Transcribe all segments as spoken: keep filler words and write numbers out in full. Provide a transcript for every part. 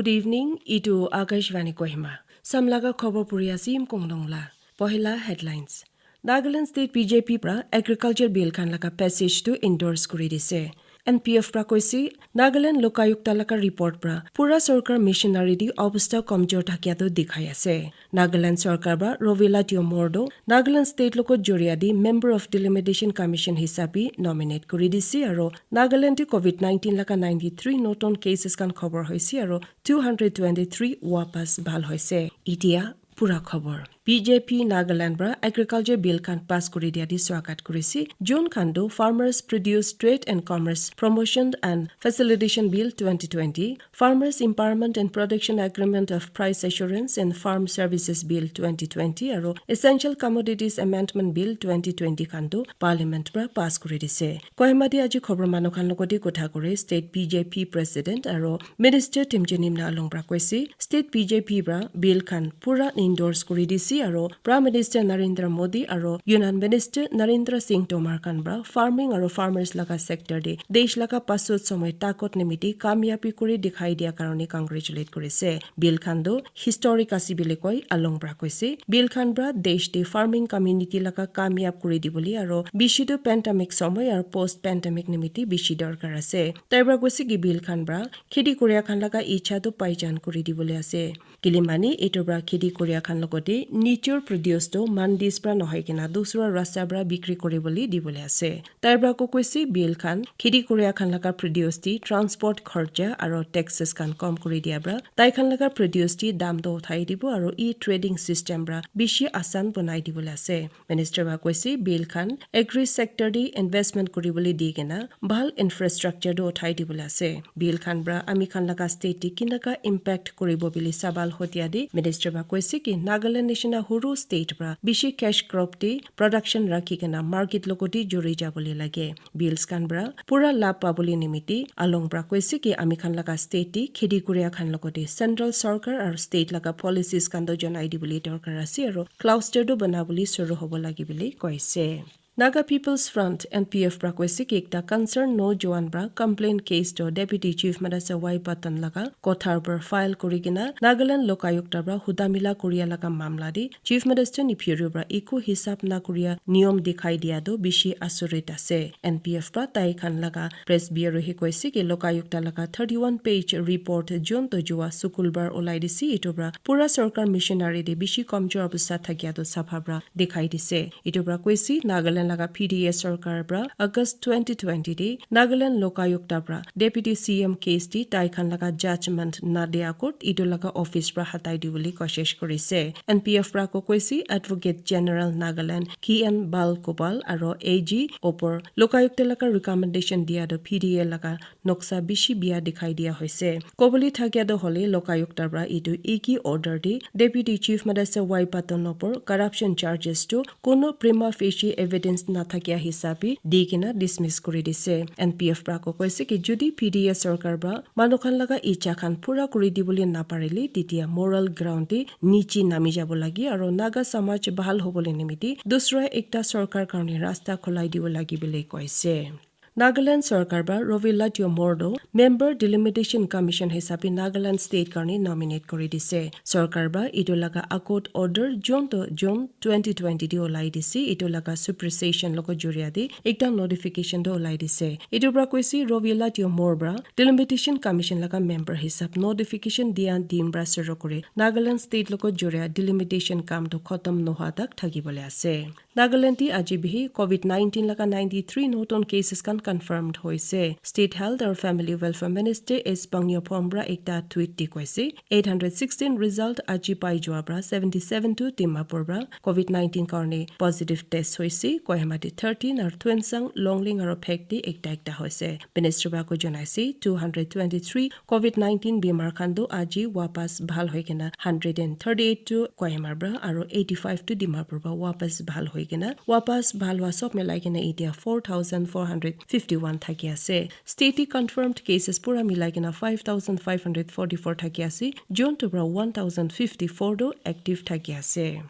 Good evening, itu Akashvani Kohima. Samlaga khobor puri asim konglong la. Pohila headlines. Nagaland State B J P pra Agriculture Bill khan laga passage tu endorse kuri dise. N P F pra koise, Nagaland Lokayukta laga report pra pura sorkar missionary di obostha komjor thakia tu dikhai ase. Nagaland sorkar pra Rovila Tio Mordo Nagaland State logot joria di Member of Delimitation Commission hisabi nominate kuri dise aro Nagaland di covid nineteen laga ninety three noton cases khan khobor hoise aro two hundred twenty three wapas bhal hoise. Itia pura khobor. B J P Nagaland pra Agriculture Bill khan pass kuri dia di swagat kurisi. Jun khan do Farmers Produce Trade and Commerce Promotion and Facilitation Bill twenty twenty, Farmers Empowerment and Protection Agreement of Price Assurance and Farm Services Bill twenty twenty aro Essential Commodities Amendment Bill twenty twenty khan do Parliament pra pass kuri dise. Kohima di aji khobor manu khan logoti kotha kore State B J P President aro Minister Timjinimna Along pra koise, State B J P pra bill khan pura endorse kuri dise aro Prime Minister Narendra Modi aro Union Minister Narendra Singh Tomar khan pra farming aro farmers laga sector de desh laga pasut somoi takot nimiti kamyabi kuri dikhai dia karone congratulate kurise. Bill khan do historic ase bile koi Along pra koise. Bill khan pra desh de farming community laga kamyab kuri dibole aro bishi do pandemic somoi aro post pandemic nimiti bishi dorkar ase. Tai pra koise ki bill khan pra kheti kuria khan laga icha tu paijan kuri dibole ase. Kilimani etu pra kheti kuria khan logote nijor produce tu mandis pra nohoi kena dusra rasta pra bikri kuribole dibole ase. Tai pra ko koise bill khan kheti kuria khan laga produce ti transport kharcha aro taxes khan kom kuri dia pra tai khan laga produce ti dam tu uthai dibo aro e-trading system pra bishi asan bonai dibole ase. Minister ba koise bill khan agri sector te investment kuribole di kena bhal infrastructure tu uthai dibole ase. Bill khan pra ami khan laga state te kinaka impact kuribo bili sabal hotia de minister ba koise ki Nagaland nishina huru state pra bishi cash crop te production rakhi kena market logote juri jabole lage. Bills khan pra pura lab pabole nimiti Along pra koise ki ami khan laga state te kheti kuria khan logote central sarkar aro state laga policies khan to janai dibole dorkar ase aro cluster tu banabole suru hobo lage bili koise. Naga People's Front, N P F pra koise ki ekta concern nojowan pra complaint case to Deputy Chief Minister Y Patton laga kothar pra file kuri kena Nagaland Lokayukta pra hudamila kuria laga mamla de Chief Minister Neiphiu Rio pra eku hisab na kuria niyom dikhai dia tu bishi asurit ase. N P F pra tai khan laga press bureau he koise ki Lokayukta laga thirty one page report June to jua Sukulbar ulai dise etu pra pura sorkar missionary de bishi komjor obostha thakia tu sapha pra dikhai dise. Etu pra koise Nagaland laga P D A sorkar pra August twenty twenty de Nagaland Lokayukta pra Deputy C M case de tai khan laga judgment na dia kot etu laga office pra hatai dibole koshish kurise. N P F pra ko koise Advocate General Nagaland K N Balgopal aro A G opor Lokayukta laga recommendation dia tu P D A laga noksa bishi bia dikhai dia hoise. Kobole thakia tu hole Lokayukta pra etu eki order de Deputy Chief Minister Y Patton opor corruption charges tu kono prima facie evidence na thakia hisabe di kena dismiss kuri dise. N P F pra ko koise ki jodi P D A sorkar pra manu khan laga icha khan pura kuri dibole na parile titia moral ground te niche nami jabo lage aro Naga samaj bhal hobole nimiti dusra ekta sorkar karone rasta khulai dibo lage bile koise. Nagaland sorkar pra Rovila Tio Mordo Member Delimitation Commission hisabe Nagaland State karone nominate kuri dise. Sorkar pra etu laga akot order June to June twenty twenty de ulai dise. Etu laga supersession logo juria de ekta notification tu ulai dise. Etu pra koise Rovila Tio Mor pra Delimitation Commission laga member hisab notification dia din pra suru kuri Nagaland State logo juria delimitation kam tu khotom nohua tak thakibole ase. Nagaland te aji bihi covid nineteen laga ninety three noton cases khan confirmed hoise. State Health aru Family Welfare Minister S Pangyo Phom pra ekta tweet di koise, eight hundred sixteen result aji pai jua pra seventy seven tu Dimapur pra covid nineteen karone positive test hoise. Kohima te thirteen aru Tuensang, Longleng aru Phek te ekta ekta hoise. Minister pra ko janaise two hundred twenty three covid nineteen bimar khan tu aji wapas bhal hoi kena hundred and thirty eight tu Kohima pra aru eighty five tu Dimapur pra wapas bhal hoi kena, wapas bhal hua sob milai kena itia four thousand four hundred fifty one thaki ase. State te confirmed cases pura milai kena five thousand five hundred forty four thaki ase. June tu pra one thousand fifty four tu active thaki ase.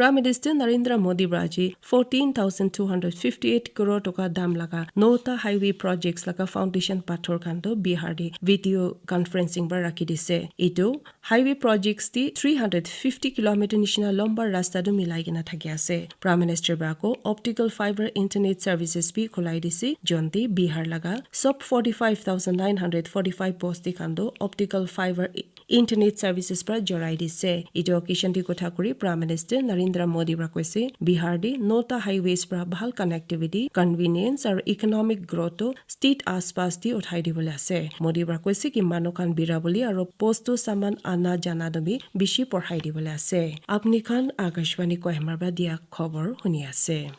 Prime Minister Narendra Modi para aji fourteen thousand two hundred fifty eight crore toka dam laga nota highway projects laga foundation pathor khan toh Bihar te video conferencing para rakhi dise. Etu highway projects te three hundred fifty kilometer nishina lomba rasta tu milai kena thaki ase. Prime Minister para ko optical fiber internet services bi khulai dise, jonte Bihar laga sob forty five thousand nine hundred forty five bosti khan tu optical fiber internet services para jorai dise. Etu occasion te kotha kuri Prime Minister Narendra Modi para koise, Bihar te nota highways para bhal connectivity, convenience aru economic growth tu state aspas te uthai dibole ase. Modi para koise ki manu khan bira bole aru post tu saman ana jana tu bi bishi porhai dibole ase. Apni khan Akashvani Kohima para dia khobor huni ase.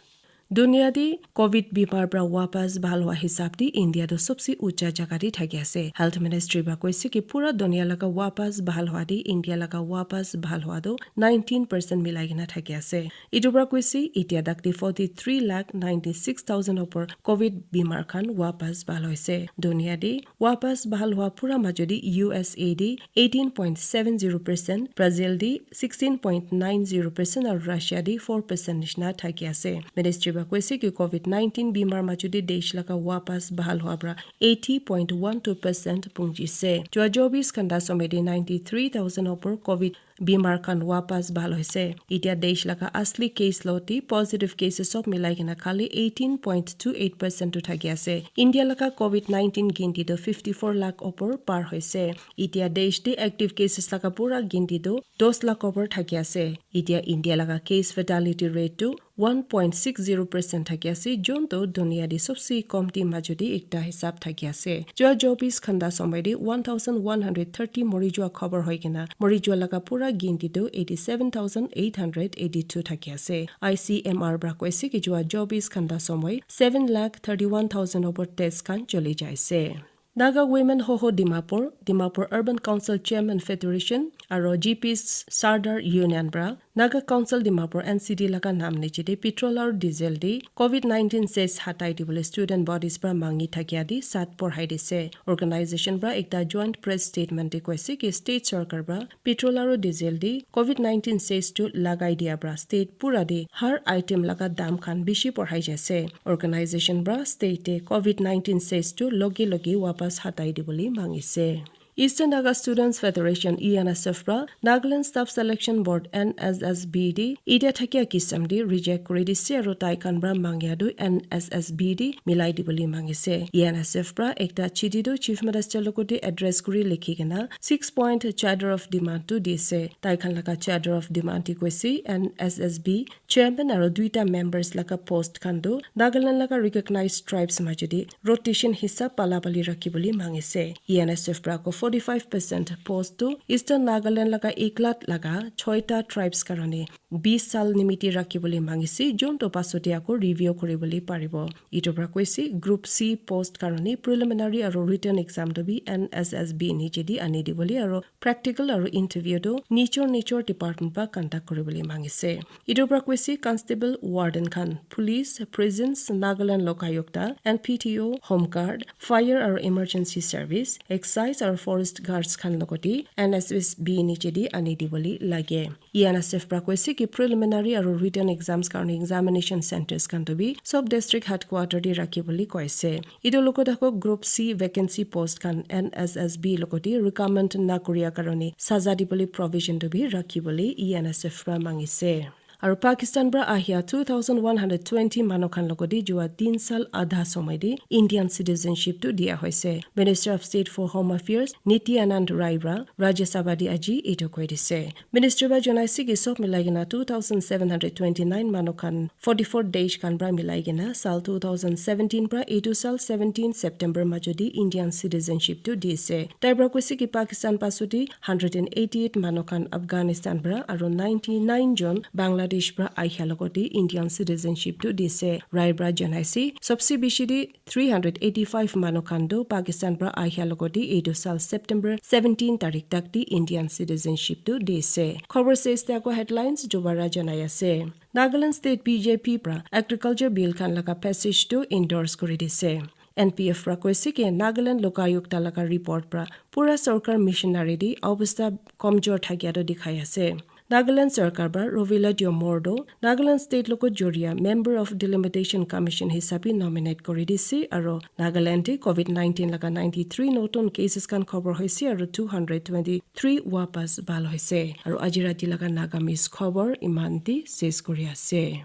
Dunia te covid bimar para wapas bhal hua hisab te India tu sobse ucha jaga te thaki ase. Health Ministry para koise ki pura dunia laga wapas bhal hua te India laga wapas bhal hua tu nineteen percent milai kena thaki ase. Etu para koise, itia tak te forty three lakh ninety six thousand opor covid bimar khan wapas bhal hoise. Dunia te wapas bhal hua pura majo te U S A te eighteen point seven zero percent, Brazil te sixteen point nine zero percent aru Russia te four percent nishina thaki ase. Ministry para koise ki covid nineteen bimar majo te desh laga wapas bhal hua para eighty point one two percent pungjise. Jua chobis ghanta somoi te ninety three thousand opor covid bimar khan wapas bhal hoise. Itia desh laga asli case loti positive cases sob milai kena khali eighteen point two eight percent tu thaki ase. India laga covid nineteen ginti tu fifty four lakh opor par hoise. Itia desh te active cases laga pura ginti tu dos lakh opor thaki ase. Itia India laga case fatality rate tu one point six zero percent thaki ase, jon tu dunia te sobse komti majo te ekta hisab thaki ase. Jua chobis ghanta somoi te one thousand one hundred thirty mori jua khobor hoi kena mori jua laga pura ginti tu eighty seven thousand eight hundred eighty two thaki ase. I C M R para koise ki jua chobis ghanta somoi seven lakh thirty one thousand opor test khan choli jaise. Naga Women Hoho Dimapur, Dimapur Urban Council Chairman Federation aro G Ps Sardar Union pra Naga Council Dimapur N C D laga nam niche te petrol aro diesel te covid nineteen cess hatai dibole student bodies pra mangi thakia te sat porhai dise. Organization pra ekta joint press statement te koise ki state sarkar pra petrol aro diesel te covid nineteen cess tu lagai dia pra state pura te har item laga dam khan bishi porhai jaise. Organization pra state te covid nineteen cess tu loge loge wapas hatai dibole mangise. Eastern Naga Students Federation, E N S F, pra Nagaland Staff Selection Board, N S S B, te itia thakia kisam te reject kuri dise aro tai khan pra mangia tu N S S B te milai dibole mangise. E N S F pra ekta chiti tu Chief Minister logote address kuri likhi kena six point charter of demand tu dise. Tai khan laga charter of demand te koise N S S B chairman aro duita members laga post khan tu Nagaland laga recognized tribes majo te rotation hisab pala pali rakhi bole mangise. E N S F pra ko forty five percent post tu Eastern Nagaland laga eklat laga choita tribes karone bis sal nimiti rakhi bole mangise, jon to pasot te ako review kuri bole paribo. Etu pra koise Group C post karone preliminary aro written exam tu bi N S S B niche te ani dibole aro practical aro interview tu nichor nichor department pra conduct kuri bole mangise. Etu pra koise constable, warden khan, police, prisons, Nagaland lokayukta, N P T O, home guard, fire aro emergency service, excise aro forest guards khan logote N S S B niche te ani dibole lage. E N S F pra koise ki preliminary aro written exams karone examination centers khan tu bi sob district headquarter te rakhi bole koise. Etu logot ako Group C vacancy post khan N S S B logote recommend na kuria karone saza dibole provision tu bi rakhi bole E N S F pra mangise. Aro Pakistan pra ahia two thousand one hundred twenty manu khan logote jua tin sal adha somoi te Indian citizenship tu dia hoise. Minister of State for Home Affairs Nityanand Rai pra Rajya Sabha te aji etu koi dise. Ministry pra janaise ki sob milai kena two thousand seven hundred twenty nine manu khan forty four days khan pra milai kena sal two thousand seventeen pra etu sal seventeen September majo te Indian citizenship tu dise. Tai pra koise ki Pakistan pasot te hundred and eighty eight manu khan Afghanistan pra aro ninety nine jon Bangladesh pra ahia logote Indian citizenship tu dise. Rai pra janaise sobse bishi te three hundred eighty five manu khan tu Pakistan pra ahia logote etu sal September seventeen tarik tak te Indian citizenship tu dise. Khobor ses te ako headlines dobara janai ase. Nagaland State B J P pra agriculture bill khan laga passage tu endorse kuri dise. N P F pra koise ki Nagaland lokayukta laga report pra pura sorkar missionary te obostha komjor thakia tu dikhai ase. Nagaland sarkar para Rovila Diomor tu Nagaland state logot joria member of delimitation commission hisabe nominate kori dise, aru Nagaland te covid nineteen laga ninety-three notun cases khan khobor hoise aru two hundred twenty-three wapas bhal hoise. Aru aji rati laga Nagamese khobor iman te ses kori ase.